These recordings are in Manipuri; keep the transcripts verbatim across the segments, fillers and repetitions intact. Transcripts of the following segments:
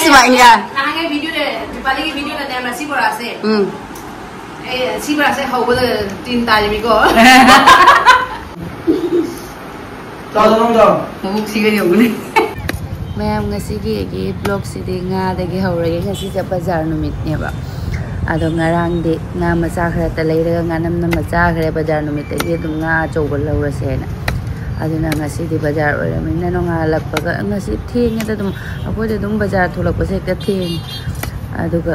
ꯁꯨꯃꯥꯏꯅ꯫ ꯅꯍꯥꯟꯒꯤ video ꯗ, ꯅꯨꯄꯥꯗꯒꯤ video ꯗꯅꯦ, ꯃꯁꯤ ꯕꯣꯔꯥꯁꯦ꯫ ꯎꯝ꯫ ꯑꯦ, ꯁꯤ ꯕꯣꯔꯥꯁꯦ ꯍꯧꯕꯗ ꯇꯤꯟ ꯇꯥꯔꯤꯃꯤꯀꯣ꯫ ꯆꯥꯎꯗ ꯅꯪꯗꯣ꯫ ꯃꯕꯨꯛ ꯁꯤꯒ ꯌꯧꯕꯅꯦ꯫ ꯃꯌꯥꯝ, ꯉꯁꯤꯒꯤ ꯑꯩꯒꯤ vlog ꯁꯤꯗꯤ ꯉꯥꯗꯒꯤ ꯍꯧꯔꯒꯦ꯫ ꯉꯁꯤꯁꯦ ꯕꯖꯥꯔ ꯅꯨꯃꯤꯠꯅꯦꯕ꯫ ꯑꯗꯣ ꯉꯔꯥꯡꯗꯤ ꯉꯥ ꯃꯆꯥ ꯈꯔꯇ ꯂꯩꯔꯒ ꯉꯥꯅꯝ ꯅꯝꯃ ꯆꯥꯈ꯭ꯔꯦ꯫ ꯕꯖꯥꯔ ꯅꯨꯃꯤꯠꯇꯒꯤ ꯑꯗꯨꯝ ꯉꯥ ꯑꯆꯧꯕ ꯂꯧꯔꯁꯦꯅ꯫ ꯑꯗꯨꯅ ꯉꯁꯤꯗꯤ ꯕꯖꯥꯔ ꯑꯣꯏꯔꯕꯅꯤꯅ ꯅꯣꯡꯉꯥꯜꯂꯛꯄꯒ, ꯉꯁꯤ ꯊꯦꯡꯉꯦꯗ ꯑꯗꯨꯝ, ꯑꯩꯈꯣꯏꯗꯤ ꯑꯗꯨꯝ ꯕꯖꯥꯔ ꯊꯣꯛꯂꯛꯄꯁꯦ ꯍꯦꯛꯇ ꯊꯦꯡꯉꯦ꯫ ꯑꯗꯨꯒ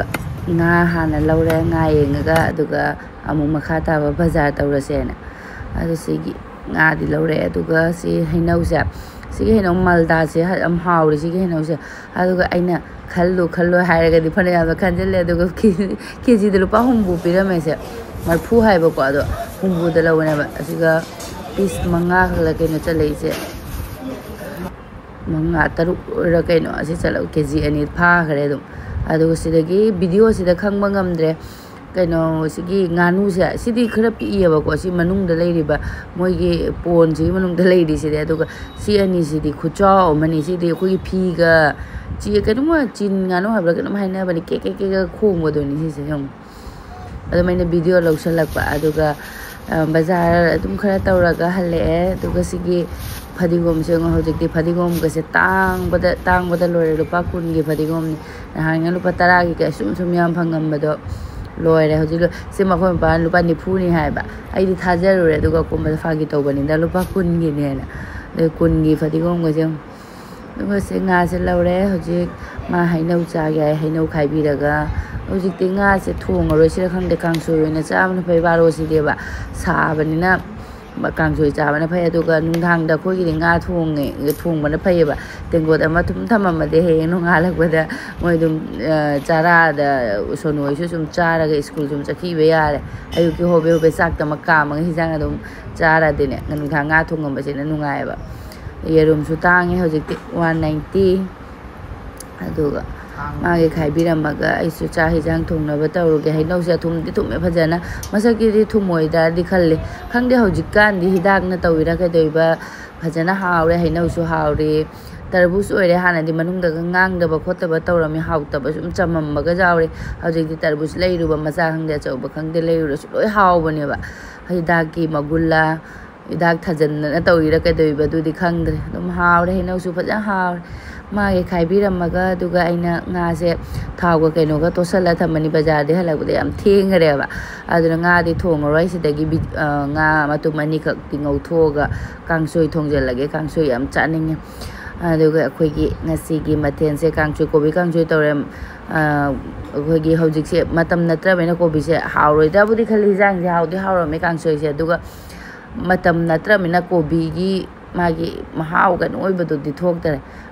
ꯉꯥ ꯍꯥꯟꯅ ꯂꯧꯔꯦ, ꯉꯥ ꯌꯦꯡꯉꯒ ꯑꯗꯨꯒ ꯑꯃꯨꯛ ꯃꯈꯥ ꯇꯥꯕ ꯕꯖꯥꯔ ꯇꯧꯔꯁꯦꯅ꯫ ꯑꯗꯨ ꯁꯤꯒꯤ ꯉꯥꯗꯤ ꯂꯧꯔꯦ꯫ ꯑꯗꯨꯒ ꯁꯤ ꯍꯩꯅꯧꯁꯦ, ꯁꯤꯒꯤ ꯍꯩꯅꯧ ꯃꯥꯜꯗꯥꯁꯦ ꯌꯥꯝ ꯍꯥꯎꯔꯦ, ꯁꯤꯒꯤ ꯍꯩꯅꯧꯁꯦ꯫ ꯑꯗꯨꯒ ꯑꯩꯅ ꯈꯜꯂꯨ ꯈꯜꯂꯨ ꯍꯥꯏꯔꯒꯗꯤ ꯐꯅꯌꯥꯝꯅ ꯈꯟꯖꯤꯜꯂꯦ꯫ ꯑꯗꯨꯒ ꯀꯦ ꯖꯤ, ꯀꯦ ꯖꯤꯗ ꯂꯨꯄꯥ ꯍꯨꯝꯐꯨ ꯄꯤꯔꯝꯃꯦꯁꯦ, ꯃꯔꯤꯐꯨ ꯍꯥꯏꯕꯀꯣ, ꯑꯗꯣ ꯍꯨꯝꯐꯨꯗ ꯂꯧꯕꯅꯦꯕ꯫ ꯑꯁꯤꯒ piece ꯃꯉꯥ ꯈꯛꯂ ꯀꯩꯅꯣ ꯆꯠꯂꯛꯏꯁꯦ, ꯃꯉꯥ ꯇꯔꯨꯛꯔ ꯀꯩꯅꯣ ꯑꯁꯤ ꯆꯠꯂꯛ, ꯀꯦ ꯖꯤ ꯑꯅꯤ ꯐꯥꯈ꯭ꯔꯦ ꯑꯗꯨꯝ꯫ ꯑꯗꯨꯒ ꯁꯤꯗꯒꯤ video ꯁꯤꯗ ꯈꯪꯕ ꯉꯝꯗ꯭ꯔꯦ, ꯀꯩꯅꯣ, ꯁꯤꯒꯤ ꯉꯥꯅꯨꯁꯦ, ꯁꯤꯗꯤ ꯈꯔ ꯄꯤꯛꯏꯌꯦꯕꯀꯣ, ꯁꯤ ꯃꯅꯨꯡꯗ ꯂꯩꯔꯤꯕ ꯃꯣꯏꯒꯤ ꯄꯣꯟꯁꯤꯒꯤ ꯃꯅꯨꯡꯗ ꯂꯩꯔꯤꯁꯤꯗꯤ꯫ ꯑꯗꯨꯒ ꯁꯤ ꯑꯅꯤꯁꯤꯗꯤ ꯈꯨꯆꯥꯎ ꯑꯃꯅꯤ꯫ ꯁꯤꯗꯤ ꯑꯩꯈꯣꯏꯒꯤ ꯐꯤꯒ ꯆꯦ-, ꯀꯩꯅꯣꯝꯃ ꯆꯤꯟ ꯉꯥꯅꯨ ꯍꯥꯏꯕ꯭ꯔꯥ ꯀꯩꯅꯣꯝ ꯍꯥꯏꯅꯕꯅꯤ, ꯀꯦꯛ ꯀꯦꯛ ꯀꯦꯛ ꯀꯦꯛ ꯈꯣꯡꯕꯗꯨꯅꯤ ꯁꯤꯁꯦ, ꯌꯦꯡꯉꯨ꯫ ꯑꯗꯨꯃꯥꯏꯅ video ꯂꯧꯁꯜꯂꯛꯄ꯫ ꯑꯗꯨꯒ, ꯑ, ꯕꯖꯥꯔ ꯑꯗꯨꯝ ꯈꯔ ꯇꯧꯔꯒ ꯍꯜꯂꯛꯑꯦ꯫ ꯑꯗꯨꯒ ꯁꯤꯒꯤ ꯐꯗꯤꯒꯣꯝꯁꯦ ꯌꯦꯡꯉꯣ, ꯍꯧꯖꯤꯛꯇꯤ ꯐꯗꯤꯒꯣꯝꯒꯁꯦ ꯇꯥꯡꯕꯗ, ꯇꯥꯡꯕꯗ ꯂꯣꯏꯔꯦ꯫ ꯂꯨꯄꯥ ꯀꯨꯟꯒꯤ ꯐꯗꯤꯒꯣꯝꯅꯤ꯫ ꯅꯍꯥꯟꯅ ꯂꯨꯄꯥ ꯇꯔꯥꯒꯤ ꯀꯩꯁꯨꯝ ꯁꯨꯝ ꯌꯥꯝ ꯐꯪꯉꯝꯕꯗꯣ ꯂꯣꯏꯔꯦ꯫ ꯍꯧꯖꯤꯛ ꯂꯣ-, ꯁꯤ ꯃꯈꯣꯏ ꯃꯄꯥꯅ ꯂꯨꯄꯥ ꯅꯤꯐꯨꯅꯤ ꯍꯥꯏꯕ꯫ ꯑꯩꯗꯤ ꯊꯥꯖꯔꯨꯔꯦ, ꯑꯗꯨꯒ ꯑꯀꯣꯟꯕꯗ ꯐꯥꯒꯤ ꯇꯧꯕꯅꯤꯗ, ꯂꯨꯄꯥ ꯀꯨꯟꯒꯤꯅꯦꯅ꯫ ꯑꯗꯩ ꯀꯨꯟꯒꯤ ꯐꯗꯤꯒꯣꯝꯒꯁꯦ ꯌꯦꯡꯉꯣ꯫ ꯑꯗꯨꯒ ꯁꯤ ꯉꯥꯁꯦ ꯂꯧꯔꯦ꯫ ꯍꯧꯖꯤꯛ ꯃꯥ ꯍꯩꯅꯧ ꯆꯥꯒꯦ ꯍꯥꯏ, ꯍꯩꯅꯧ ꯈꯥꯏꯕꯤꯔꯒ, ꯍꯧꯖꯤꯛꯇꯤ ꯉꯥꯁꯦ ꯊꯣꯡꯉꯔꯣꯏꯁꯤꯔ ꯈꯪꯗꯦ, ꯀꯥꯡꯁꯣꯏ ꯑꯣꯏꯅ ꯆꯥꯕꯅ ꯐꯩ꯫ ꯕꯥꯔꯣꯁꯤꯗꯤꯕ ꯁꯥꯕꯅꯤꯅ ꯀꯥꯡꯁꯣꯏ ꯆꯥꯕꯅ ꯐꯩ꯫ ꯑꯗꯨꯒ ꯅꯨꯡꯗꯥꯡꯗ ꯑꯩꯈꯣꯏꯒꯤꯗꯤ ꯉꯥ ꯊꯣꯡꯉꯦ, ꯊꯣꯡꯕꯅ ꯐꯩꯌꯦꯕ꯫ ꯇꯦꯡꯀꯣꯠ ꯑꯃ ꯑꯗꯨꯝ ꯊꯝꯃꯝꯃꯗꯤ ꯍꯌꯦꯡ ꯅꯣꯡꯉꯥꯜꯂꯛꯄꯗ ꯃꯣꯏ ꯑꯗꯨꯝ, ꯑ, ꯆꯥꯔꯥꯗ, ꯁꯣꯅꯨ ꯍꯣꯏꯁꯨ ꯁꯨꯝ ꯆꯥꯔꯒ ꯁ꯭ꯀꯨꯜ ꯁꯨꯝ ꯆꯠꯈꯤꯕ ꯌꯥꯔꯦ꯫ ꯑꯌꯨꯛꯀꯤ ꯍꯣꯕꯦ ꯍꯣꯕꯦ ꯆꯥꯛꯇꯃꯛ ꯀꯥꯝꯃꯒ ꯍꯤꯟꯖꯥꯡ ꯑꯗꯨꯝ ꯆꯥꯔꯗꯤꯅꯦ, ꯅꯨꯡꯗꯥꯡ ꯉꯥ ꯊꯣꯡꯉꯝꯕꯁꯤꯅ ꯅꯨꯡꯉꯥꯏꯌꯦꯕ꯫ ꯌꯦꯔꯨꯝꯁꯨ ꯇꯥꯡꯉꯦ ꯍꯧꯖꯤꯛꯇꯤ, one ninety꯫ ꯑꯗꯨꯒ ꯃꯥꯒꯤ ꯈꯥꯏꯕꯤꯔꯝꯃꯒ ꯑꯩꯁꯨ ꯆꯥꯛ ꯍꯤꯟꯖꯥꯡ ꯊꯣꯡꯅꯕ ꯇꯧꯔꯨꯒꯦ꯫ ꯍꯩꯅꯧꯁꯦ ꯑꯊꯨꯝꯗꯤ ꯊꯨꯝꯃꯦ ꯐꯖꯅ꯫ ꯃꯁꯛꯀꯤꯗꯤ ꯊꯨꯝꯃꯣꯏꯗ꯭ꯔꯗꯤ ꯈꯜꯂꯦ꯫ ꯈꯪꯗꯦ ꯍꯧꯖꯤꯛꯀꯥꯟꯗꯤ ꯍꯤꯗꯥꯛꯅ ꯇꯧꯔꯤꯔꯥ ꯀꯩꯗꯧꯔꯤꯕ ꯐꯖꯅ ꯍꯥꯎꯔꯦ꯫ ꯍꯩꯅꯧꯁꯨ ꯍꯥꯎꯔꯦ꯫ ꯇꯔꯕꯨꯖ ꯑꯣꯏꯔꯦ ꯍꯥꯟꯅꯗꯤ ꯃꯅꯨꯡꯗꯒ ꯉꯥꯡꯗꯕ ꯈꯣꯠꯇꯕ ꯇꯧꯔꯝꯃꯤ꯫ ꯍꯥꯎꯇꯕ ꯁꯨꯝ ꯆꯝꯃꯝꯕꯒ ꯌꯥꯎꯔꯦ꯫ ꯍꯧꯖꯤꯛꯇꯤ ꯇꯔꯕꯨꯖ ꯂꯩꯔꯨꯕ ꯃꯆꯥ ꯈꯪꯗꯦ ꯑꯆꯧꯕ ꯈꯪꯗꯦ ꯂꯩꯔꯨꯔꯁꯨ ꯂꯣꯏ ꯍꯥꯎꯕꯅꯦꯕ꯫ ꯍꯤꯗꯥꯛꯀꯤ ꯃꯒꯨꯜꯂ ꯍꯤꯗꯥꯛ ꯊꯥꯖꯟꯗꯅ ꯇꯧꯔꯤꯔꯥ ꯀꯩꯗꯧꯔꯤꯕ ꯑꯗꯨꯗꯤ ꯈꯪꯗ꯭ꯔꯦ꯫ ꯑꯗꯨꯝ ꯍꯥꯎꯔꯦ ꯍꯩꯅꯧꯁꯨ ꯐꯖꯅ ꯍꯥꯎꯔꯦ꯫ ꯃꯥꯒꯤ ꯈꯥꯏꯕꯤꯔꯝꯃꯒ ꯑꯗꯨꯒ ꯑꯩꯅ ꯉꯥꯁꯦ ꯊꯥꯎꯒ ꯀꯩꯅꯣꯒ ꯇꯣꯠꯁꯜꯂ ꯊꯝꯃꯅꯤ꯫ ꯕꯖꯥꯔꯗꯒꯤ ꯍꯜꯂꯛꯄꯗ ꯌꯥꯝ ꯊꯦꯡꯈꯔꯦꯕ꯫ ꯑꯗꯨꯅ ꯉꯥꯗꯤ ꯊꯣꯡꯉꯔꯣꯏ ꯁꯤꯗꯒꯤ ꯕꯤ-, ꯑ, ꯉꯥ ꯃꯇꯨꯝ ꯑꯅꯤꯈꯛꯇꯤ ꯉꯧꯊꯣꯛꯑꯒ ꯀꯥꯡꯁꯣꯏ ꯊꯣꯡꯖꯤꯜꯂꯒꯦ꯫ ꯀꯥꯡꯁꯣꯏ ꯌꯥꯝ ꯆꯥꯅꯤꯡꯉꯦ꯫ ꯑꯗꯨꯒ ꯑꯩꯈꯣꯏꯒꯤ ꯉꯁꯤꯒꯤ ꯃꯊꯦꯜꯁꯦ ꯀꯥꯡꯁꯣꯏ ꯀꯣꯕꯤ ꯀꯥꯡꯁꯣꯏ ꯇꯧꯔꯦ꯫ ꯑ, ꯑꯩꯈꯣꯏꯒꯤ ꯍꯧꯖꯤꯛꯁꯦ ꯃꯇꯝ ꯅꯠꯇ꯭ꯔꯕꯅꯤꯅ ꯀꯣꯕꯤꯁꯦ ꯍꯥꯎꯔꯣꯏꯗꯕꯨꯗꯤ ꯈꯜꯂꯤ꯫ ꯍꯤꯟꯖꯥꯡꯁꯦ ꯍꯥꯎꯗꯤ ꯍꯥꯎꯔꯝꯃꯦ ꯀꯥꯡꯁꯣꯏꯁꯦ꯫ ꯑꯗꯨꯒ ꯃꯇꯝ ꯅꯠꯇ꯭ꯔꯕꯅꯤꯅ ꯀꯣꯕꯤꯒꯤ ꯃꯥꯒꯤ ꯃꯍꯥꯎ ꯀꯩꯅꯣ ꯑꯣꯏꯕꯗꯨꯗꯤ ꯊꯣꯛꯇꯔꯦ꯫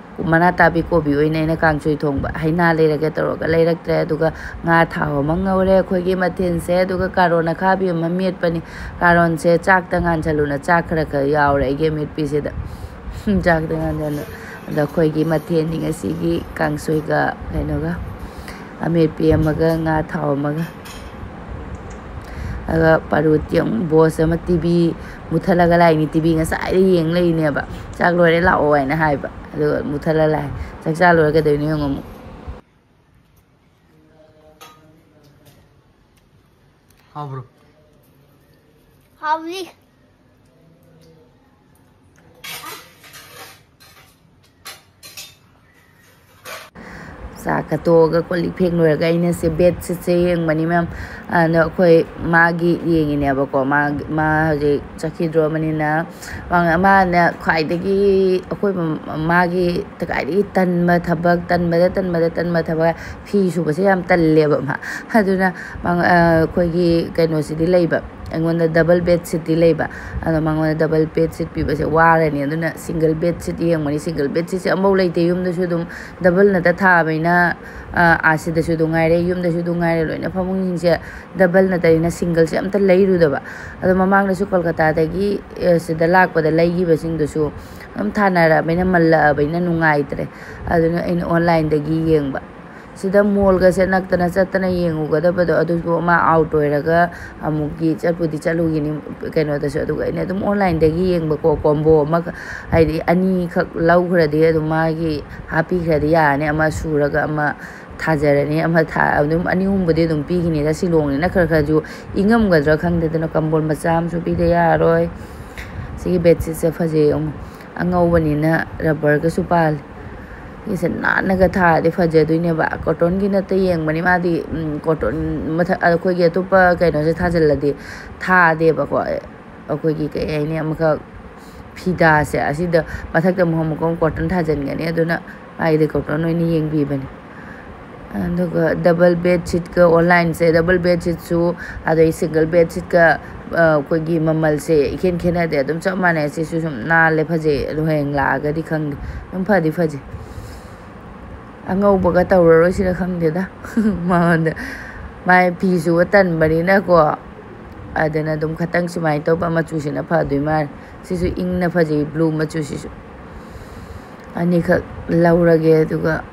ꯃꯅꯥ ꯇꯥꯕꯤ ꯀꯣꯕꯤ ꯑꯣꯏꯅ ꯑꯩꯅ ꯀꯥꯡꯁꯣꯏ ꯊꯣꯡꯕ꯫ ꯍꯩꯅꯥ ꯂꯩꯔꯒꯦ ꯇꯧꯔꯒ ꯂꯩꯔꯛꯇ꯭ꯔꯦ꯫ ꯑꯗꯨꯒ ꯉꯥ ꯊꯥꯎ ꯑꯃ ꯉꯧꯔꯦ ꯑꯩꯈꯣꯏꯒꯤ ꯃꯊꯦꯜꯁꯦ꯫ ꯑꯗꯨꯒ ꯀꯥꯔꯣꯟ ꯑꯈꯥꯕꯤ ꯑꯃ ꯃꯦꯠꯄꯅꯤ꯫ ꯀꯥꯔꯣꯟꯁꯦ ꯆꯥꯛꯇ ꯉꯥꯟꯁꯜꯂꯨꯅ ꯆꯥꯛ ꯈꯔ ꯈꯔ ꯌꯥꯎꯔꯦ ꯑꯩꯒꯤ ꯑꯃꯦꯠꯄꯤꯁꯤꯗ꯫ ꯆꯥꯛꯇ ꯉꯥꯟꯁꯜꯂꯨ꯫ ꯑꯗꯣ ꯑꯩꯈꯣꯏꯒꯤ ꯃꯊꯦꯜꯅꯤ ꯉꯁꯤꯒꯤ ꯀꯥꯡꯁꯣꯏꯒ ꯀꯩꯅꯣꯒ, ꯑꯃꯦꯠꯄꯤ ꯑꯃꯒ ꯉꯥ ꯊꯥꯎ ꯑꯃꯒ꯫ ꯑꯗꯨꯒ ꯄꯥꯔꯨꯇꯤ ꯑꯃꯨꯛ ꯕꯣꯁ ꯑꯃ ꯇꯤ ꯚꯤ ꯃꯨꯠꯊꯠꯂꯒ ꯂꯥꯛꯏꯅꯤ꯫ ꯇꯤ ꯚꯤ ꯉꯁꯥꯏꯗ ꯌꯦꯡ ꯂꯩꯅꯦꯕ꯫ "ꯆꯥꯛ ꯂꯣꯏꯔꯦ ꯂꯥꯛꯑꯣ" ꯍꯥꯏꯅ ꯍꯥꯏꯕ꯫ ꯑꯗꯨꯒ ꯃꯨꯠꯊꯠꯂ ꯂꯥꯛꯑꯦ꯫ ꯆꯥꯛ ꯆꯥ ꯂꯣꯏꯔ ꯀꯩꯗꯧꯅꯤ ꯌꯦꯡꯉꯣ ꯑꯃꯨꯛ꯫ ꯍꯥꯎꯕ꯭ꯔꯣ? ꯍꯥꯎꯏ꯫ ꯆꯥꯛꯀ ꯇꯣꯛꯑꯒ ꯀꯣꯜ ꯂꯤꯛ ꯐꯦꯡ ꯂꯣꯏꯔꯒ ꯑꯩꯅ ꯁꯦ ꯕꯦꯠꯁꯤꯠꯁꯦ ꯌꯦꯡꯕꯅꯤ ꯃꯌꯥꯝ꯫ ꯑꯗꯣ ꯑꯩꯈꯣꯏ ꯃꯥꯒꯤ ꯌꯦꯡꯉꯤꯅꯦꯕꯀꯣ꯫ ꯃꯥꯒꯤ, ꯃꯥ ꯍꯧꯖꯤꯛ ꯆꯠꯈꯤꯗ꯭ꯔꯣꯕꯅꯤꯅ ꯃꯥ-, ꯃꯥꯅ ꯈ꯭ꯋꯥꯏꯗꯒꯤ ꯑꯩꯈꯣꯏ ꯃ-, ꯃꯥꯒꯤ ꯈ꯭ꯋꯥꯏꯗꯒꯤ ꯇꯟꯕ ꯊꯕꯛ, ꯇꯟꯕꯗ, ꯇꯟꯕꯗ, ꯇꯟꯕ ꯊꯕꯛ, ꯐꯤ ꯁꯨꯕꯁꯦ ꯌꯥꯝ ꯇꯜꯂꯦꯕ ꯃꯥ꯫ ꯑꯗꯨꯅ ꯃꯉ-, ꯑ, ꯑꯩꯈꯣꯏꯒꯤ ꯀꯩꯅꯣꯁꯤꯗꯤ ꯂꯩꯕ, ꯑꯩꯉꯣꯟꯗ ꯗꯕꯜ ꯕꯦꯠꯁꯤꯠꯇꯤ ꯂꯩꯕ꯫ ꯑꯗꯣ ꯃꯉꯣꯟꯗ ꯗꯕꯜ ꯕꯦꯠꯁꯤꯠ ꯄꯤꯕꯁꯦ ꯋꯥꯔꯅꯤ꯫ ꯑꯗꯨꯅ ꯁꯤꯡꯒꯜ ꯕꯦꯠꯁꯤꯠ ꯌꯦꯡꯕꯅꯤ꯫ ꯁꯤꯡꯒꯜ ꯕꯦꯠꯁꯤꯠꯁꯦ ꯑꯝꯐꯥꯎ ꯂꯩꯇꯦ ꯌꯨꯝꯗꯁꯨ꯫ ꯑꯗꯨꯝ ꯗꯕꯜ ꯅꯠꯇ ꯊꯥꯕꯅꯤꯅ, ꯑ, ꯑꯥ ꯁꯤꯗꯁꯨ ꯑꯗꯨꯝ ꯉꯥꯏꯔꯦ, ꯌꯨꯝꯗꯁꯨ ꯑꯗꯨꯝ ꯉꯥꯏꯔꯦ, ꯂꯣꯏꯅ ꯐꯃꯨꯡꯁꯤꯡꯁꯦ ꯗꯕꯜ ꯅꯠꯇꯅꯤꯅ ꯁꯤꯡꯒꯜꯁꯦ ꯑꯝꯇ ꯂꯩꯔꯨꯗꯕ꯫ ꯑꯗꯣ ꯃꯃꯥꯡꯗꯁꯨ ꯀꯣꯜꯀꯇꯥꯗꯒꯤ, ꯑ, ꯁꯤꯗ ꯂꯥꯛꯄꯗ ꯂꯩꯈꯤꯕꯁꯤꯡꯗꯨꯁꯨ ꯑꯗꯨꯝ ꯊꯥꯅꯔꯛꯑꯕꯅꯤꯅ ꯃꯜꯂꯛꯑꯕꯅꯤꯅ ꯅꯨꯡꯉꯥꯏꯇ꯭ꯔꯦ꯫ ꯑꯗꯨꯅ ꯑꯩꯅ ꯑꯣꯟꯂꯥꯏꯟꯗꯒꯤ ꯌꯦꯡꯕ꯫ ꯁꯤꯗ ꯃꯣꯜꯒꯁꯦ ꯅꯛꯇꯅ ꯆꯠꯇꯅ ꯌꯦꯡꯉꯨꯒꯗꯕꯗꯣ, ꯑꯗꯨꯁꯨ ꯃꯥ ꯑꯥꯎꯠ ꯑꯣꯏꯔꯒ ꯑꯃꯨꯛꯀꯤ ꯆꯠꯄꯨꯗꯤ ꯆꯠꯂꯨꯈꯤꯅꯤ ꯀꯩꯅꯣꯗꯁꯨ꯫ ꯑꯗꯨꯒ ꯑꯩꯅ ꯑꯗꯨꯝ ꯑꯣꯟꯂꯥꯏꯟꯗꯒꯤ ꯌꯦꯡꯕꯀꯣ, ꯀꯣꯝꯕꯣ ꯑꯃ, ꯍꯥꯏꯗꯤ ꯑꯅꯤꯈꯛ ꯂꯧꯈ꯭ꯔꯗꯤ ꯑꯗꯨꯝ ꯃꯥꯒꯤ ꯍꯥꯞꯄꯤꯈ꯭ꯔꯗꯤ ꯌꯥꯔꯅꯤ, ꯑꯃ ꯁꯨꯔꯒ ꯑꯃ ꯊꯥꯖꯔꯅꯤ꯫ ꯑꯃ ꯊꯥ-, ꯑꯗꯨꯝ ꯑꯅꯤ ꯑꯍꯨꯝꯕꯨꯗꯤ ꯑꯗꯨꯝ ꯄꯤꯈꯤꯅꯤꯗ꯫ ꯁꯤꯂꯣꯡꯅꯤꯅ ꯈꯔ ꯈꯔꯁꯨ ꯏꯪꯉꯝꯒꯗ꯭ꯔꯥ ꯈꯪꯗꯦꯗꯅ, ꯀꯝꯕꯣꯜ ꯃꯆꯥ ꯑꯃꯁꯨ ꯄꯤꯗ ꯌꯥꯔꯣꯏ꯫ ꯁꯤꯒꯤ ꯕꯦꯠꯁꯤꯠꯁꯦ ꯐꯖꯩ ꯌꯦꯡꯉꯨ, ꯑꯉꯧꯕꯅꯤꯅ ꯔꯕꯔꯒꯁꯨ ꯄꯥꯜꯂꯤ꯫ ꯁꯤꯁꯦ ꯅꯥꯟꯅꯒ ꯊꯥꯔꯗꯤ ꯐꯖꯗꯣꯏꯅꯦꯕ꯫ ꯀꯣꯇꯟꯒꯤ ꯅꯠꯇ ꯌꯦꯡꯕꯅꯤ ꯃꯥꯗꯤ, ꯎꯝ, ꯀꯣꯇꯟ ꯃꯊꯛ, ꯑꯩꯈꯣꯏꯒꯤ ꯑꯇꯣꯞꯄ ꯀꯩꯅꯣꯁꯦ ꯊꯥꯖꯤꯜꯂꯗꯤ ꯊꯥꯗꯦꯕꯀꯣ꯫ ꯑꯩꯈꯣꯏꯒꯤ ꯀꯩ ꯍꯥꯏꯅꯤ, ꯑꯃꯈꯛ ꯐꯤꯗꯥꯁꯦ ꯑꯁꯤꯗ ꯃꯊꯛꯇ ꯑꯃꯨꯛ ꯑꯃꯨꯛ ꯀꯣꯇꯟ ꯊꯥꯖꯤꯟꯒꯅꯤ, ꯑꯗꯨꯅ ꯃꯥꯒꯤꯗꯤ ꯀꯣꯇꯟ ꯑꯣꯏꯅ ꯌꯦꯡꯕꯤꯕꯅꯤ꯫ ꯑꯗꯨꯒ ꯗꯕꯜ ꯕꯦꯠꯁꯤꯠꯀ ꯑꯣꯟꯂꯥꯏꯟꯁꯦ, ꯗꯕꯜ ꯕꯦꯠꯁꯤꯠꯁꯨ ꯑꯗꯩ ꯁꯤꯡꯒꯜ ꯕꯦꯠꯁꯤꯠꯀ, ꯑ, ꯑꯩꯈꯣꯏꯒꯤ ꯃꯃꯜꯁꯦ ꯏꯈꯦꯟ ꯈꯦꯠꯅꯗꯦ, ꯑꯗꯨꯝ ꯆꯞ ꯃꯥꯟꯅꯩ꯫ ꯁꯤꯁꯨ ꯁꯨꯝ ꯅꯥꯜꯂꯦ, ꯐꯖꯩ꯫ ꯑꯗꯨ ꯍꯌꯦꯡ ꯂꯥꯛꯑꯒꯗꯤ ꯈꯪꯗꯦ, ꯑꯗꯨꯝ ꯐꯗꯤ ꯐꯖꯩ꯫ ꯑꯉꯧꯕꯒ ꯇꯧꯔꯔꯣꯏꯁꯤꯔ ꯈꯪꯗꯦꯗ꯫ ꯃꯉꯣꯟꯗ ꯃꯥꯏ ꯐꯤ ꯁꯨꯕ ꯇꯟꯕꯅꯤꯅꯀꯣ, ꯑꯗꯨꯅ ꯑꯗꯨꯝ ꯈꯇꯪ ꯁꯨꯃꯥꯏꯅ ꯇꯧꯕ ꯃꯆꯨꯁꯤꯅ ꯐꯗꯣꯏ ꯃꯥꯜꯂꯦ꯫ ꯁꯤꯁꯨ ꯏꯪꯅ ꯐꯖꯩ, ꯕ꯭ꯂꯨ ꯃꯆꯨꯁꯤꯁꯨ꯫ ꯑꯅꯤꯈꯛ ꯂꯧꯔꯒꯦ, ꯑꯗꯨꯒ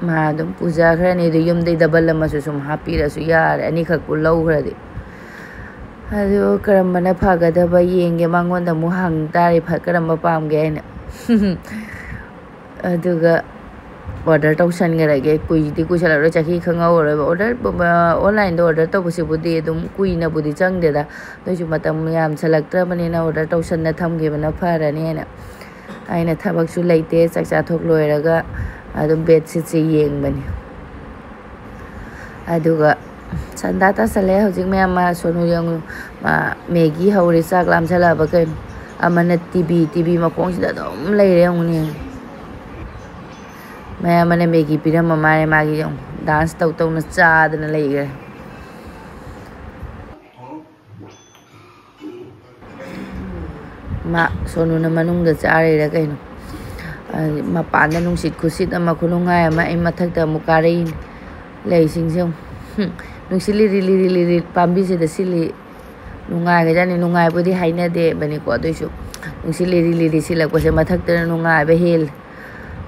ꯃꯥ ꯑꯗꯨꯝ ꯄꯨꯖꯈ꯭ꯔꯅꯤ꯫ ꯑꯗꯨ ꯌꯨꯝꯗꯩ ꯗꯕꯜ ꯑꯃꯁꯨ ꯁꯨꯝ ꯍꯥꯞꯄꯤꯔꯁꯨ ꯌꯥꯔꯦ, ꯑꯅꯤꯈꯛꯄꯨ ꯂꯧꯈ꯭ꯔꯗꯤ꯫ ꯑꯗꯨ ꯀꯔꯝꯕꯅ ꯐꯒꯗꯕ ꯌꯦꯡꯒꯦ, ꯃꯉꯣꯟꯗ ꯑꯃꯨꯛ ꯍꯪ ꯇꯥꯔꯦ, ꯐ-, ꯀꯔꯝꯕ ꯄꯥꯝꯒꯦ ꯍꯥꯏꯅ꯫ ꯑꯗꯨꯒ ꯑꯣꯔꯗꯔ ꯇꯧꯁꯟꯈ꯭ꯔꯒꯦ꯫ ꯀꯨꯏꯗꯤ ꯀꯨꯏꯁꯜꯂꯛꯑꯔꯣꯏ, ꯆꯍꯤ ꯈꯪꯍꯧꯔꯔꯣꯏꯕ꯫ ꯑꯣꯔꯗꯔ, ꯑꯣꯟꯂꯥꯏꯟꯗ ꯑꯣꯔꯗꯔ ꯇꯧꯕꯁꯤꯕꯨꯗꯤ ꯑꯗꯨꯝ ꯀꯨꯏꯅꯕꯨꯗꯤ ꯆꯪꯗꯦꯗ, ꯑꯗꯨꯏꯁꯨ ꯃꯇꯝ ꯌꯥꯝꯁꯜꯂꯛꯇ꯭ꯔꯕꯅꯤꯅ ꯑꯣꯔꯗꯔ ꯇꯧꯁꯟꯅ ꯊꯝꯈꯤꯕꯅ ꯐꯔꯅꯤ ꯍꯥꯏꯅ ꯑꯩꯅ ꯊꯕꯛꯁꯨ ꯂꯩꯇꯦ, ꯆꯥꯛ ꯆꯥꯊꯣꯛ ꯂꯣꯏꯔꯒ ꯑꯗꯨꯝ ꯕꯦꯠꯁꯤꯠꯁꯦ ꯌꯦꯡꯕꯅꯤ꯫ ꯑꯗꯨꯒ ꯁꯟꯗꯥ ꯇꯥꯁꯜꯂꯛꯑꯦ ꯍꯧꯖꯤꯛ ꯃꯌꯥꯝ꯫ ꯃꯥ ꯁꯣꯅꯨ ꯌꯦꯡꯉꯨ, ꯃꯥ ꯃꯦꯒꯤ ꯍꯧꯔꯦ, ꯆꯥꯛ ꯂꯥꯝꯁꯜꯂꯛꯑꯕ ꯀꯩꯅꯣ꯫ ꯑꯃꯅ ꯇꯤꯚꯤ, ꯇꯤꯚꯤ ꯃꯈꯣꯡꯁꯤꯗ ꯑꯗꯨꯝ ꯂꯩꯔꯦ ꯌꯦꯡꯉꯨꯅꯦ꯫ ꯃꯌꯥꯝ ꯑꯃꯅ ꯃꯦꯒꯤ ꯄꯤꯔꯝꯕ ꯃꯥꯜꯂꯦ, ꯃꯥꯒꯤ ꯌꯦꯡꯉꯨ, ꯗꯥꯟꯁ ꯇꯧ ꯇꯧꯅ ꯆꯥꯗꯅ ꯂꯩꯈ꯭ꯔꯦ꯫ ꯃꯥ ꯁꯣꯅꯨꯅ ꯃꯅꯨꯡꯗ ꯆꯥꯔꯤꯔꯥ ꯀꯩꯅꯣ꯫ ꯑ, ꯃꯄꯥꯟꯗ ꯅꯨꯡꯁꯤꯠ ꯈꯨꯁꯤꯠ ꯑꯃ, ꯈꯨꯅꯨꯡꯉꯥꯏ ꯑꯃ, ꯑꯩ ꯃꯊꯛꯇ ꯑꯃꯨꯛ ꯀꯥꯔꯛꯏꯅꯦ꯫ ꯂꯩꯁꯤꯡꯁꯦ ꯌꯦꯡꯉꯨ꯫ ꯍꯨꯝ, ꯅꯨꯡꯁꯤꯠ ꯂꯤꯔꯤ ꯂꯤꯔꯤ ꯂꯤꯔꯤ ꯄꯥꯝꯕꯤꯁꯤꯗ ꯁꯤꯠꯂꯤ꯫ ꯅꯨꯡꯉꯥꯏꯈ꯭ꯔꯖꯥꯠꯅꯤ꯫ ꯅꯨꯡꯉꯥꯏꯕꯨꯗꯤ ꯍꯥꯏꯅꯗꯦꯕꯅꯤꯀꯣ, ꯑꯗꯨꯏꯁꯨ ꯅꯨꯡꯁꯤꯠ ꯂꯤꯔꯤ ꯂꯤꯔꯤ ꯁꯤꯠꯂꯛꯄꯁꯦ ꯃꯊꯛꯇꯅ ꯅꯨꯡꯉꯥꯏꯕ ꯍꯦꯜꯂꯤ꯫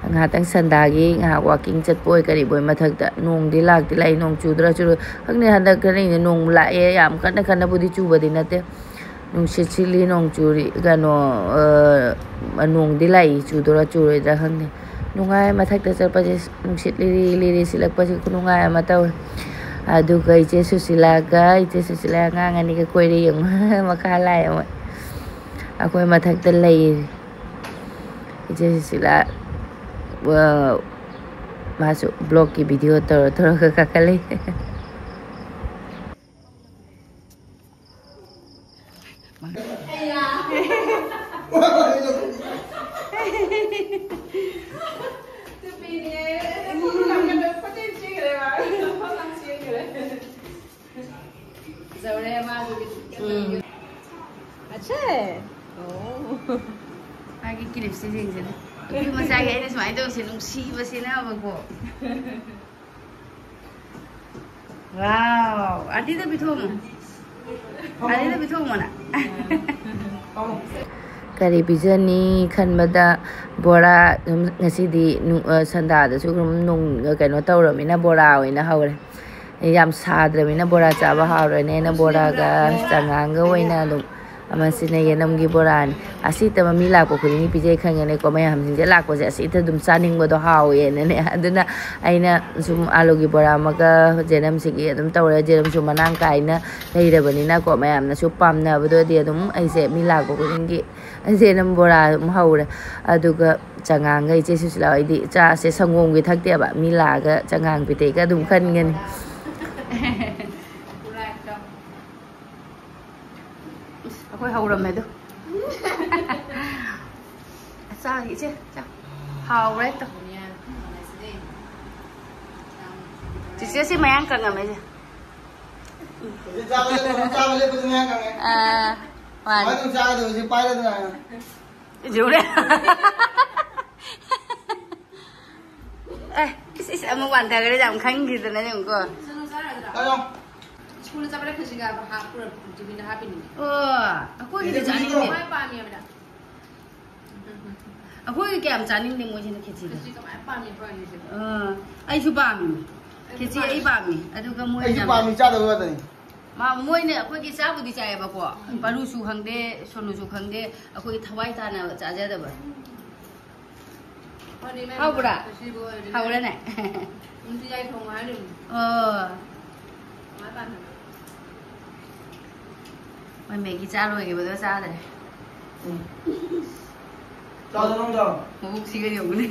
ꯉꯥꯏꯍꯥꯛꯇꯪ ꯁꯟꯗꯥꯒꯤ ꯉꯥꯏꯍꯥꯛ ꯋꯥꯀꯤꯡ ꯆꯠꯄ ꯑꯣꯏ ꯀꯔꯤꯕꯣꯏ ꯃꯊꯛꯇ ꯅꯣꯡꯗꯤ ꯂꯥꯛꯇꯤ ꯂꯥꯛꯏ, ꯅꯣꯡ ꯆꯨꯗ꯭ꯔꯥ ꯆꯨꯔꯣꯏ ꯈꯪꯗꯦ꯫ ꯍꯟꯗꯛ ꯈꯔꯅꯤꯗꯤ ꯅꯣꯡ ꯂꯥꯛꯑꯦ, ꯌꯥꯝ ꯀꯟꯅ ꯀꯟꯅꯕꯨꯗꯤ ꯆꯨꯕꯗꯤ ꯅꯠꯇꯦ, ꯅꯨꯡꯁꯤꯠ ꯁꯤꯠꯂꯤ, ꯅꯣꯡ ꯆꯨꯔꯤ, ꯀꯩꯅꯣ, ꯑ, ꯅꯣꯡꯗꯤ ꯂꯥꯛꯏ, ꯆꯨꯗꯣꯏꯔꯥ ꯆꯨꯔꯣꯏꯗ꯭ꯔꯥ ꯈꯪꯗꯦ꯫ ꯅꯨꯡꯉꯥꯏ ꯃꯊꯛꯇ ꯆꯠꯄꯁꯦ, ꯅꯨꯡꯁꯤꯠ ꯂꯤꯔꯤ ꯂꯤꯔꯤ ꯁꯤꯠꯂꯛꯄꯁꯦ ꯈꯨꯅꯨꯡꯉꯥꯏ ꯑꯃ ꯇꯧꯋꯦ꯫ ꯑꯗꯨꯒ ꯏꯆꯦ ꯁꯨꯁꯤꯂꯥꯒ, ꯏꯆꯦ ꯁꯨꯁꯤꯂꯥ ꯑꯉꯥꯡ ꯑꯅꯤꯒ ꯀꯣꯏꯔꯦ ꯌꯦꯡꯉꯨ꯫ ꯃꯈꯥ ꯂꯥꯛꯑꯦ ꯃꯣꯏ, ꯑꯩꯈꯣꯏ ꯃꯊꯛꯇ ꯂꯩꯔꯤ꯫ ꯏꯆꯦ ꯁꯨꯁꯤꯂꯥ, ꯑ, ꯃꯥꯁꯨ ꯕ꯭ꯂꯣꯛꯀꯤ ꯚꯤꯗꯤꯑꯣ ꯇꯧꯔ ꯇꯧꯔꯒ ꯀꯥꯈꯠꯂꯛꯏ꯫ ꯎꯝ꯫ ꯑꯠꯁꯥ꯫ ꯑꯣ꯫ ꯃꯥꯒꯤ ꯀ꯭ꯂꯤꯞꯁꯦ ꯌꯦꯡꯁꯤꯅꯦ꯫ ꯅꯨꯄꯤ ꯃꯆꯥꯒꯤ ꯑꯩꯅ ꯁꯨꯃꯥꯏꯅ ꯇꯧꯕꯁꯦ ꯅꯨꯡꯁꯤꯕꯁꯤꯅꯕꯀꯣ꯫ ꯋꯥꯎ, ꯑꯥꯔꯇꯤꯗ ꯄꯤꯊꯣꯛꯑꯝꯃꯣ꯫ ꯑꯥꯔꯇꯤꯗ ꯄꯤꯊꯣꯛꯑꯝꯃꯣꯅ꯫ ꯀꯔꯤ ꯄꯤꯖꯅꯤ ꯈꯟꯕꯗ ꯕꯣꯔꯥ ꯑꯗꯨꯝ ꯉꯁꯤꯗꯤ ꯅꯨ-, ꯑ, ꯁꯟꯗꯥꯗꯁꯨ ꯑꯗꯨꯝ ꯅꯨꯡ-, ꯀꯩꯅꯣ ꯇꯧꯔꯃꯤꯅ ꯕꯣꯔꯥ ꯑꯣꯏꯅ ꯍꯧꯔꯦ꯫ ꯌꯥꯝ ꯁꯥꯗ꯭ꯔꯃꯤꯅ ꯕꯣꯔꯥ ꯆꯥꯕ ꯍꯥꯎꯔꯅꯦꯅ ꯕꯣꯔꯥꯒ ꯆꯉꯥꯡꯒ ꯑꯣꯏꯅ ꯑꯗꯨꯝ ꯑꯃꯁꯤꯅ ꯌꯦꯅꯝꯒꯤ ꯕꯣꯔꯥꯅꯤ꯫ ꯑꯁꯤꯇ ꯃꯤ ꯂꯥꯛꯄ ꯈꯨꯗꯤꯡꯒꯤ ꯄꯤꯖꯩ ꯈꯪꯉꯦꯅꯦꯀꯣ꯫ ꯃꯌꯥꯝꯁꯤꯡꯁꯦ ꯂꯥꯛꯄꯁꯦ ꯑꯁꯤꯇ ꯑꯗꯨꯝ ꯆꯥꯅꯤꯡꯕꯗꯣ ꯍꯥꯎꯋꯦꯅꯅꯦ꯫ ꯑꯗꯨꯅ ꯑꯩꯅ ꯁꯨꯝ ꯑꯥꯂꯨꯒꯤ ꯕꯣꯔꯥ ꯑꯃꯒ ꯖꯦꯅꯝꯁꯤꯒꯤ ꯑꯗꯨꯝ ꯇꯧꯔꯦ꯫ ꯖꯦꯅꯝꯁꯨ ꯃꯔꯥꯡ ꯀꯥꯏꯅ ꯂꯩꯔꯕꯅꯤꯅꯀꯣ, ꯃꯌꯥꯝꯅꯁꯨ ꯄꯥꯝꯅꯕꯗꯨꯗꯤ ꯑꯗꯨꯝ ꯑꯩꯁꯦ ꯃꯤ ꯂꯥꯛꯄ ꯈꯨꯗꯤꯡꯒꯤ ꯖꯦꯅꯝ ꯕꯣꯔꯥ ꯑꯗꯨꯝ ꯍꯧꯔꯦ꯫ ꯑꯗꯨꯒ ꯆꯉꯥꯡꯒ ꯏꯆꯦ ꯁꯨꯁꯤꯂꯥ ꯍꯣꯏꯗꯤ ꯆꯥꯁꯦ ꯁꯪꯒꯣꯝꯒꯤ ꯊꯛꯇꯦꯕ, ꯃꯤ ꯂꯥꯛꯑꯒ ꯆꯉꯥꯡ ꯄꯤꯊꯛꯑꯒ ꯑꯗꯨꯝ ꯈꯟꯒꯅꯤ꯫ ꯑꯩꯈꯣꯏ ꯍꯧꯔꯝꯃꯦ ꯑꯗꯨ꯫ ꯆꯥ, ꯏꯆꯦ, ꯆꯥ꯫ ꯍꯥꯎꯔꯦ ꯍꯦꯛꯇ꯫ ꯆꯤꯆꯦ ꯁꯤ ꯃꯌꯥꯡ ꯀꯪꯉꯝꯃꯦ, ꯏꯆꯦ꯫ ꯍꯧꯖꯤꯛ ꯆꯥꯕ ꯂꯦꯞꯄ-, ꯆꯥꯕ ꯂꯦꯞꯄꯁꯨ ꯃꯌꯥꯡ ꯀꯪꯉꯦ꯫ ꯑꯥ, ꯃꯥꯅꯤ꯫ ꯁꯨꯃꯥꯏꯅ ꯑꯗꯨꯝ ꯆꯥꯒꯗꯕ ꯍꯧꯖꯤꯛ ꯄꯥꯏꯔꯦꯗꯅ꯫ ꯎꯔꯦ꯫ ꯑꯦ, ꯏꯁ, ꯏꯁ, ꯑꯃꯨꯛ ꯋꯥꯟꯊꯈ꯭ꯔꯦ, ꯌꯥꯝ ꯈꯪꯈꯤꯗꯅ ꯌꯦꯡꯉꯨꯀꯣ꯫ ꯆꯠꯂꯣ꯫ ꯁ꯭ꯀꯨꯜꯗ ꯆꯠꯄꯗ ꯈꯖꯤꯛ ꯈꯔ ꯍꯥꯞꯄꯨꯔ ꯇꯤꯐꯤꯟꯗ ꯍꯥꯞꯄꯤꯅꯤꯅꯦ꯫ ꯑꯣ, ꯑꯩꯈꯣꯏꯒꯤꯗꯤ ꯆꯥꯅꯤꯡꯗꯦ꯫ ꯃꯥꯏ ꯄꯥꯝꯃꯦꯕ꯫ ꯑꯩꯈꯣꯏꯒꯤ ꯀꯌꯥꯝ ꯆꯥꯅꯤꯡꯗꯦ ꯃꯣꯏꯁꯤꯅ ꯈꯦꯆꯤꯗ꯫ ꯈꯦꯆꯤ ꯀꯃꯥꯏꯅ ꯄꯥꯝꯃꯤꯕ꯭ꯔꯣ ꯑꯅꯤꯁꯤꯕꯣ? ꯑꯥ, ꯑꯩꯁꯨ ꯄꯥꯝꯃꯤ꯫ ꯈꯦꯆꯤ ꯑꯩ ꯄꯥꯝꯃꯤ꯫ ꯑꯗꯨꯒ ꯃꯣꯏ ꯑꯩꯁꯨ ꯌꯥꯝ- ꯄꯥꯝꯃꯤ, ꯆꯥꯗꯕ ꯉꯥꯛꯇꯅꯤ꯫ ꯃꯥ ꯃꯣꯏꯅ ꯑꯩꯈꯣꯏꯒꯤ ꯆꯥꯕꯨꯗꯤ ꯆꯥꯏꯌꯦꯕꯀꯣ, ꯄꯥꯔꯨꯁꯨ ꯈꯪꯗꯦ, ꯁꯣꯅꯨꯁꯨ ꯈꯪꯗꯦ, ꯑꯩꯈꯣꯏꯒꯤ ꯊꯋꯥꯏ ꯇꯥꯅ ꯆꯥꯖꯗꯕ꯫ ꯍꯣꯏꯅꯦ, ꯏꯃꯥ, ꯍꯥꯎꯕ꯭ꯔꯥ? ꯈꯦꯆꯤꯕꯨ ꯑꯣꯏꯔꯗꯤ ꯍꯥꯎꯔꯦꯅꯦ꯫ ꯅꯨꯡꯇꯤ ꯌꯥꯏ ꯊꯣꯡꯉꯣ ꯍꯥꯏꯔꯤꯕꯅꯤ꯫ ꯑꯣ, ꯀꯃꯥꯏ ꯄꯥꯝꯃꯤꯕ? ꯃꯣꯏ ꯃꯦꯒꯤ ꯆꯥ ꯂꯣꯏꯈꯤꯕꯗꯣ ꯆꯥꯗ꯭ꯔꯦ꯫ ꯆꯥꯎꯗ ꯅꯪ ꯆꯥꯎ꯫ ꯃꯕꯨꯛꯁꯤꯒ ꯌꯧꯕꯅꯦ꯫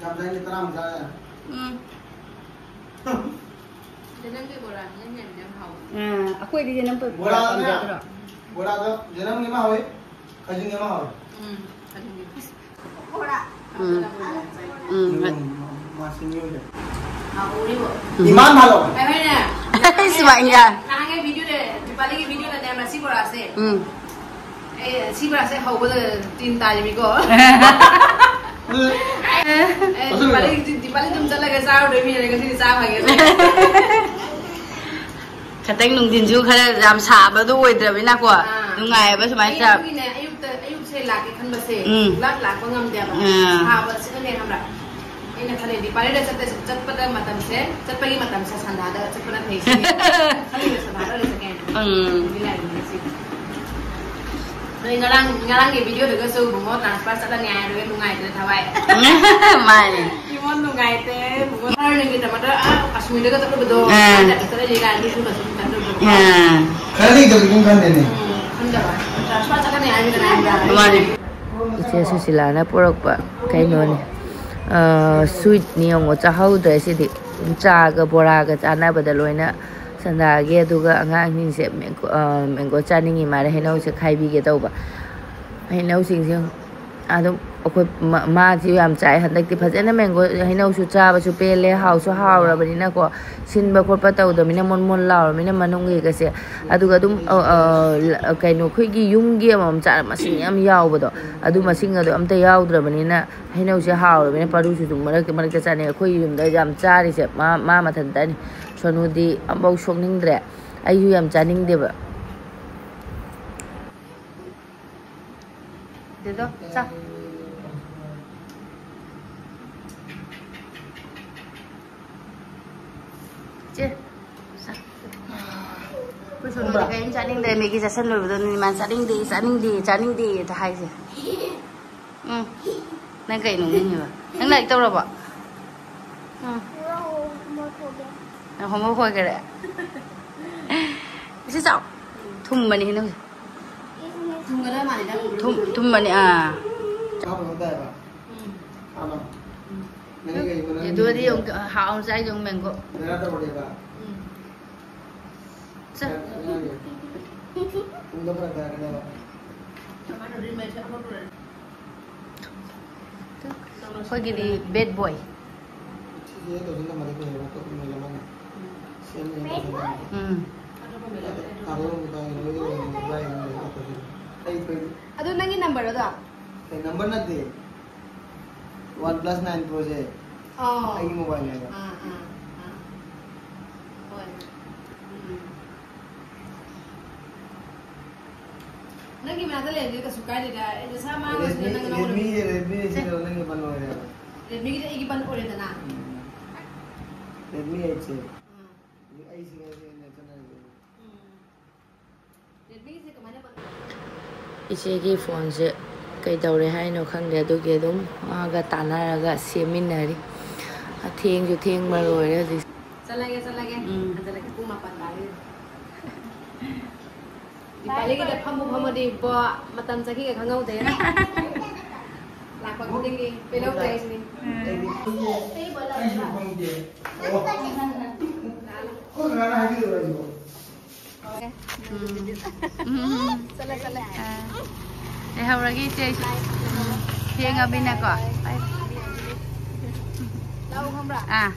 ꯌꯥꯝ ꯆꯥꯏꯅꯤ, ꯇꯔꯥꯃꯨꯛ ꯆꯥ ꯌꯥꯔꯦ꯫ ꯎꯝ꯫ ꯅꯪꯒꯤ ꯕꯣꯔꯥꯁꯤꯅ ꯍꯦꯟꯅ ꯌꯥꯝ ꯍꯥꯎꯋꯦ꯫ ꯑꯥ, ꯑꯩꯈꯣꯏꯗꯤ ꯌꯦꯅꯝ ꯄ- ꯕꯣꯔꯥꯗꯅꯦ꯫ ꯄꯥꯝꯖꯗ꯭ꯔꯣ? ꯕꯣꯔꯥꯗꯣ ꯌꯦꯅꯝꯒꯤ ꯑꯃ ꯍꯥꯎꯋꯤ, ꯈꯥꯖꯤꯡꯒꯤ ꯑꯃ ꯍꯥꯎꯋꯤ꯫ ꯎꯝ, ꯈꯥꯖꯤꯡꯒꯤ꯫ ꯎꯝ꯫ ꯎꯝ, ꯍꯣꯏ꯫ ꯃꯥꯁꯤꯡ ꯌꯣꯜꯂꯦ꯫ ꯍꯥꯎꯔꯤꯕꯣ? ꯏꯃꯥꯟ ꯍꯜꯂꯣ꯫ ꯑꯩꯈꯣꯏꯅꯦ, ꯁꯨꯃꯥꯏꯅ꯫ ꯅꯍꯥꯟꯒꯤ ꯚꯤꯗꯤꯑꯣꯗ, ꯗꯤꯄꯥꯂꯤꯒꯤ ꯚꯤꯗꯤꯑꯣꯗꯅꯦ, ꯃꯁꯤ ꯕꯣꯔꯥꯁꯦ꯫ ꯎꯝ꯫ ꯑꯦ, ꯁꯤ ꯕꯣꯔꯥꯁꯦ ꯍꯧꯕꯗ ꯇꯤꯟ ꯇꯥꯔꯤꯃꯤꯀꯣ꯫ ꯑꯦ, ꯗꯤꯄꯥꯂꯤ, ꯗꯤꯄꯥꯂꯤ ꯑꯗꯨꯝ ꯆꯠꯂꯒ ꯆꯥꯔꯨꯗꯣꯏ ꯃꯤꯅꯦ, ꯉꯁꯤꯗꯤ ꯆꯥ ꯐꯪꯉꯦ꯫ ꯈꯇꯪ ꯅꯨꯡꯊꯤꯟꯁꯨ ꯈꯔ ꯌꯥꯝ ꯁꯥꯕꯗꯣ ꯑꯣꯏꯗ꯭ꯔꯕꯅꯤꯅꯀꯣ, ꯑꯥ꯫ ꯅꯨꯡꯉꯥꯏꯌꯦꯕ ꯁꯨꯃꯥꯏꯅ ꯑꯩ ꯆꯥꯕ꯫ ꯑꯗꯨꯒꯤꯅꯦ, ꯑꯌꯨꯛꯇ, ꯑꯌꯨꯛꯁꯦ ꯂꯥꯛꯀꯦ ꯈꯟꯕꯁꯦ, ꯎꯝ꯫ ꯂꯥꯛ ꯂꯥꯛꯄ ꯉꯝꯗꯦꯕ꯫ ꯑꯥ꯫ ꯁꯥꯕꯁꯤꯅꯅꯦ, ꯈꯪꯕ꯭ꯔꯥ? ꯑꯩꯅ ꯈꯜꯂꯦ, ꯗꯤꯄꯥꯂꯤꯗ ꯆꯠꯄ, ꯆꯠꯄꯗ ꯃꯇꯝꯁꯦ, ꯆꯠꯄꯒꯤ ꯃꯇꯝꯁꯦ ꯁꯟꯗꯥꯗ ꯆꯠꯄꯅ ꯐꯩ ꯁꯤꯅꯤ꯫ ꯈꯜꯂꯤꯕ ꯁꯟꯗꯥꯗ ꯑꯣꯏꯅ ꯆꯠꯀꯦ ꯍꯥꯏꯅ꯫ ꯎꯝ꯫ ꯑꯗꯨꯒꯤ ꯂꯥꯏꯟꯗ ꯉꯁꯤ꯫ ꯅꯣꯏ ꯉꯔꯥꯡ, ꯉꯔꯥꯡꯒꯤ ꯚꯤꯗꯤꯑꯣꯗꯨꯒꯁꯨ ꯕꯨꯡꯉꯣ ꯇ꯭ꯔꯥꯟꯁꯐꯔ ꯆꯠꯂꯅꯤ ꯍꯥꯏꯔꯒ ꯅꯨꯡꯉꯥꯏꯇ꯭ꯔꯦ ꯊꯋꯥꯏ꯫ ꯃꯥꯅꯦ꯫ ꯏꯃꯣꯟ ꯅꯨꯡꯉꯥꯏꯇꯦ꯫ ꯕꯨꯡꯉꯣ ꯅꯪꯒꯤꯗꯃꯛꯇ ꯑꯥ ꯀꯥꯁꯃꯤꯔꯗꯒ ꯆꯠꯂꯨꯕꯗꯣ, ꯑꯥ꯫ ꯑꯗ ꯆꯠꯂꯅꯤ ꯀꯥꯏꯅ ꯃꯤꯁꯨ ꯀꯩꯁꯨ ꯈꯟꯗꯕꯗꯣ꯫ ꯑꯥ꯫ ꯈꯔ ꯂꯩꯗꯕꯗꯤ ꯑꯗꯨꯝ ꯈꯟꯗꯦꯅꯦ꯫ ꯎꯝ, ꯈꯟꯗꯕ꯫ ꯇ꯭ꯔꯥꯟꯁꯐꯔ ꯆꯠꯀꯅꯤ ꯍꯥꯏꯕꯗꯅ ꯍꯥꯏꯕꯗ꯫ ꯃꯥꯅꯦ꯫ ꯏꯆꯦ ꯁꯨꯁꯤꯂꯥꯅ ꯄꯨꯔꯛꯄ ꯀꯩꯅꯣꯅꯦ, ꯑꯥ, ꯁ꯭ꯋꯤꯠꯅꯤ ꯌꯦꯡꯉꯣ, ꯆꯥꯍꯧꯗ꯭ꯔꯦ ꯁꯤꯗꯤ꯫ ꯆꯥꯒ ꯕꯣꯔꯥꯒ ꯆꯥꯅꯕꯗ ꯂꯣꯏꯅ ꯁꯟꯗꯥꯒꯤ, ꯑꯗꯨꯒ ꯑꯉꯥꯡꯁꯤꯡꯁꯦ ꯃꯦꯡꯒꯣ, ꯑꯥ, ꯃꯦꯡꯒꯣ ꯆꯥꯅꯤꯡꯉꯤ ꯃꯥꯜꯂꯦ, ꯍꯩꯅꯧꯁꯦ ꯈꯥꯏꯕꯤꯒꯦ ꯇꯧꯕ꯫ ꯍꯩꯅꯧꯁꯤꯡꯁꯦ ꯑꯗꯨꯝ ꯑꯩꯈꯣꯏ ꯃꯥ-, ꯃꯥꯁꯨ ꯌꯥꯝ ꯆꯥꯏ ꯍꯟꯗꯛꯇꯤ ꯐꯖꯅ, ꯃꯦꯡꯒꯣ ꯍꯩꯅꯧꯁꯨ ꯆꯥꯕꯁꯨ ꯄꯦꯜꯂꯦ, ꯍꯥꯎꯁꯨ ꯍꯥꯎꯔꯕꯅꯤꯅꯀꯣ꯫ ꯁꯤꯟꯕ ꯈꯣꯠꯄ ꯇꯧꯗꯕꯅꯤꯅ ꯃꯣꯟ ꯃꯣꯟ ꯂꯥꯎꯔꯕꯅꯤꯅ ꯃꯅꯨꯡꯒꯤꯒꯁꯦ꯫ ꯑꯗꯨꯒ ꯑꯗꯨꯝ, ꯑ, ꯑ, ꯀꯩꯅꯣ, ꯑꯩꯈꯣꯏꯒꯤ ꯌꯨꯝꯒꯤ ꯑꯃꯃꯝ ꯆꯥꯔ ꯃꯁꯤꯡ ꯌꯥꯝ ꯌꯥꯎꯕꯗꯣ, ꯑꯗꯨ ꯃꯁꯤꯡ ꯑꯗꯣ ꯑꯝꯇ ꯌꯥꯎꯗ꯭ꯔꯕꯅꯤꯅ ꯍꯩꯅꯧꯁꯦ ꯍꯥꯎꯔꯕꯅꯤꯅ ꯄꯥꯔꯨꯁꯨ ꯑꯗꯨꯝ ꯃꯔꯛꯇ ꯃꯔꯛꯇ ꯆꯥꯅꯩ꯫ ꯑꯩꯈꯣꯏ ꯌꯨꯝꯗ ꯌꯥꯝ ꯆꯥꯔꯤꯁꯦ ꯃꯥ, ꯃꯥ ꯃꯊꯟꯇꯅꯤ꯫ ꯁꯣꯅꯨꯗꯤ ꯑꯝꯐꯥꯎ ꯁꯣꯛꯅꯤꯡꯗ꯭ꯔꯦ꯫ ꯑꯩꯁꯨ ꯌꯥꯝ ꯆꯥꯅꯤꯡꯗꯦꯕ꯫ ꯑꯗꯨꯗꯣ ꯆꯥ꯫ ꯆꯦ, ꯆꯥ꯫ ꯑꯩꯈꯣꯏ ꯁꯣꯝꯗꯗꯤ ꯀꯔꯤꯝ ꯆꯥꯅꯤꯡꯗ꯭ꯔꯦ, ꯃꯦꯒꯤ ꯆꯥꯁꯟ ꯂꯣꯏꯕꯗꯣ ꯃꯥꯅ "ꯆꯥꯅꯤꯡꯗꯦ, ꯆꯥꯅꯤꯡꯗꯦ, ꯆꯥꯅꯤꯡꯗꯦ" ꯑꯗ ꯍꯥꯏꯁꯦ꯫ ꯎꯝ꯫ ꯅꯪ ꯀꯩ ꯅꯣꯛꯅꯤꯡꯉꯤꯕ? ꯅꯪ ꯂꯥꯏꯔꯤꯛ ꯇꯧꯔꯕꯣ? ꯎꯝ꯫ ꯅꯪ homework ꯂꯣꯏꯈꯔꯦ? ꯏꯆꯦ ꯆꯥꯎ꯫ ꯊꯨꯝꯕꯅꯤ ꯍꯦ ꯅꯪꯁꯦ꯫ ꯊꯨꯝꯒꯗꯕ ꯃꯥꯜꯂꯤꯗ꯫ ꯊꯨꯝ, ꯊꯨꯝꯕꯅꯤ, ꯑꯥ꯫ ꯎꯝ꯫ ꯎꯝ꯫ ꯑꯗꯨꯗꯤ ꯑꯃꯨꯛ ꯍꯥꯎꯅ ꯆꯥꯏꯁꯦ ꯑꯃꯨꯛ mango꯫ ꯎꯝ꯫ ꯆꯥ꯫ ꯑꯩꯈꯣꯏꯒꯤꯗꯤ bad boy꯫ ꯎꯝ꯫ ꯑꯗꯨ ꯅꯪꯒꯤ number ꯗꯣ? ꯀꯩ number ꯅꯠꯇꯦ? OnePlus nine Pro ꯁꯦ ꯑꯥ꯫ ꯑꯩꯒꯤ mobile ꯅꯦꯕ꯫ ꯑꯥ, ꯑꯥ, ꯑꯥ꯫ ꯍꯣꯏ꯫ ꯎꯝ꯫ ꯅꯪꯒꯤ ꯃꯅꯥꯛꯇ ꯂꯩꯔꯗꯤ ꯀꯩꯁꯨ ꯀꯥꯏꯗꯦꯗ꯫ ꯑꯩ ꯅꯁꯥ ꯃꯥꯡꯉꯁꯨ Redmi, ꯅꯪ ꯅꯉꯣꯟꯗ Redmi, Redmi ꯁꯤꯗ ꯅꯪꯒꯤ ban ꯑꯣꯏꯔꯦꯕ꯫ Redmi ꯒꯤꯗꯤ ꯑꯩꯒꯤ ban ꯑꯣꯏꯔꯦꯗꯅ꯫ ꯎꯝ꯫ Redmi eight ꯁꯦ꯫ ꯎꯝ꯫ ꯍꯧꯖꯤꯛ ꯑꯩ ꯁꯤꯒ ꯁꯤꯒꯅꯦ ꯆꯠꯅꯔꯤꯁꯦ꯫ ꯎꯝ꯫ Redmi ꯁꯦ ꯀꯃꯥꯏꯅ ban? ꯏꯆꯦꯒꯤ phone ꯁꯦ ꯀꯩꯗꯧꯔꯦ ꯍꯥꯏꯅꯣ ꯈꯪꯗꯦ, ꯑꯗꯨꯒꯤ ꯑꯗꯨꯝ ꯃꯥꯒ ꯇꯥꯟꯅꯔꯒ ꯁꯦꯝꯃꯤꯟꯅꯔꯤ꯫ ꯊꯦꯡꯁꯨ ꯊꯦꯡꯕ ꯂꯣꯏꯔꯦ ꯍꯧꯖꯤꯛ꯫ ꯆꯠꯂꯒꯦ, ꯆꯠꯂꯒꯦ꯫ ꯎꯝ꯫ ꯍꯟꯖꯜꯂꯛꯀꯦ, ꯄꯨꯡ ꯃꯥꯄꯟ ꯇꯥꯔꯦ꯫ ꯗꯤꯄꯥꯂꯤꯒꯤꯗ ꯐꯝꯕꯨ ꯐꯝꯃꯗꯤ ꯏꯕꯣ, ꯃꯇꯝ ꯆꯠꯈꯤꯒ ꯈꯪꯍꯧꯗꯦ꯫ ꯂꯥꯛꯄ ꯈꯨꯗꯤꯡꯒꯤ ꯄꯦꯜꯍꯧꯗꯦ ꯍꯥꯏꯁꯤꯅꯤ꯫ ꯎꯝ꯫ ꯎꯝ꯫ ꯎꯝ꯫ ꯆꯠꯂꯦ, ꯆꯠꯂꯦ꯫ ꯑꯥ꯫ ꯂꯩꯍꯧꯔꯒꯦ ꯏꯆꯦ ꯑꯩꯁꯨ꯫ ꯎꯝ꯫ ꯊꯦꯡꯉꯕꯅꯤꯅꯀꯣ꯫ ꯂꯥꯛꯑꯣ, ꯈꯪꯕ꯭ꯔꯥ? ꯑꯥ꯫